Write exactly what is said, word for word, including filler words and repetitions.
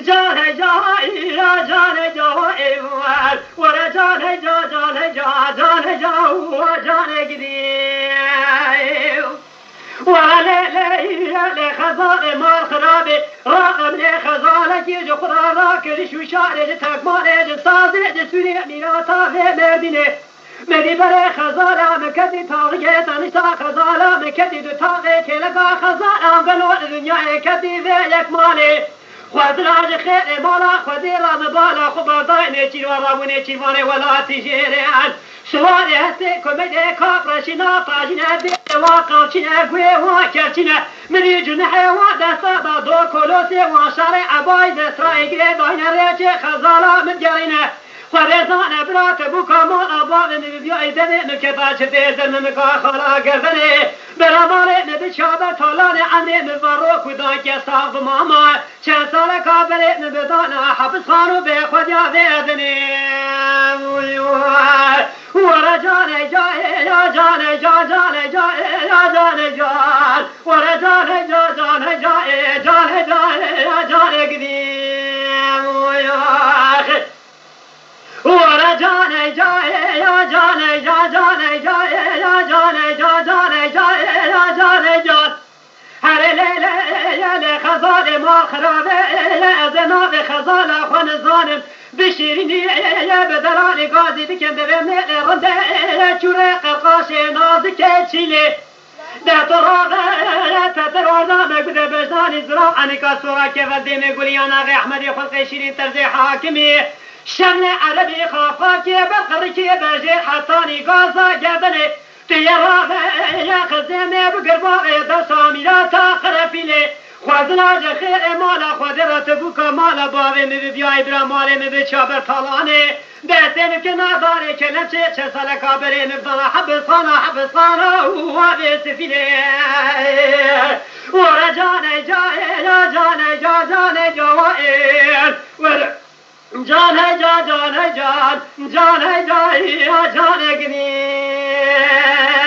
Can hey ca, ya can hey ca, wa ê wer. Were can hey ca, can hey ca, can hey ca, wa can hey gidî. Were lê lê lê lê xezalê mal xirabê. Ra emrê xezalekî ji xwe ra kiriş û şarê ji tekmalê ji sazê ji sûrê mîrata vê merdînê. Medî berê xezala min ketî taxikê tenişta xezala min ketî du taxê kêleka xezala gelo dinyayê ketî vê yek malê. Xwezila ji xêrê mala xwedê ra min bala xwe berdayê nêçîrvan rabû nêçîrvanê welatî jêrê en. Siwarê hestê komedê kap reşîna tajîne vê wa qamçîne guê wa kerçîne. Min î cunihê wa desta da do kolosê wa şarê ebayî desra êgirê dayne rêçê xezala min gerîne. Xwedê zane bira te bûka mala bavê min bibiyayî devê min keta çi têr der min mika xala gerdenê. Bera malê min bi çabe talanê emrê min va rok û danke sax bi mama. Çend saleka berê min bi dana hepisxan û bê xwediya vê dinê. Were canê ca ê ya canê ca canê ca ê ya canê can. Were canê ca canê ca ê canê ca ê ya canê gidî. Were canê ca ê ya canê ca canê ca ê ya canê ca canê ca ê ya canê can. Herê lê lê lê lê xezalê ma xirabe lê ez ê navê xezala xwe nizanim. Bi şîrînî ye bi delalê gazî bikim divê mêlê rinde çûrê qerqaşê nazikê çîlê. Derto rave teter orda me gude bejdanî zira enika sora kevel dêmê guliyana xê Ehmedê xulqê şîrîn terzê hakimî. Şemlê erebî xafakê ber qirikê bejê hetanî gaza gerdenê. Tu yê rave ya xizêmê bigir bavê dersa mîrata qerefîlê. Xwezina ji xêrê mala xwedê re tu bûka mala bavê min bibiyayî bira malê min bi çaber talanê. Destê min kir nadarê kelepçê çe saleka berê min dana hebisxana hebisxana û wavê sifîlê. Were canê ca ê ya canê ca canê ca wa ê. Were. Can hey can, can hey can, can hey can, ya can hey gidî.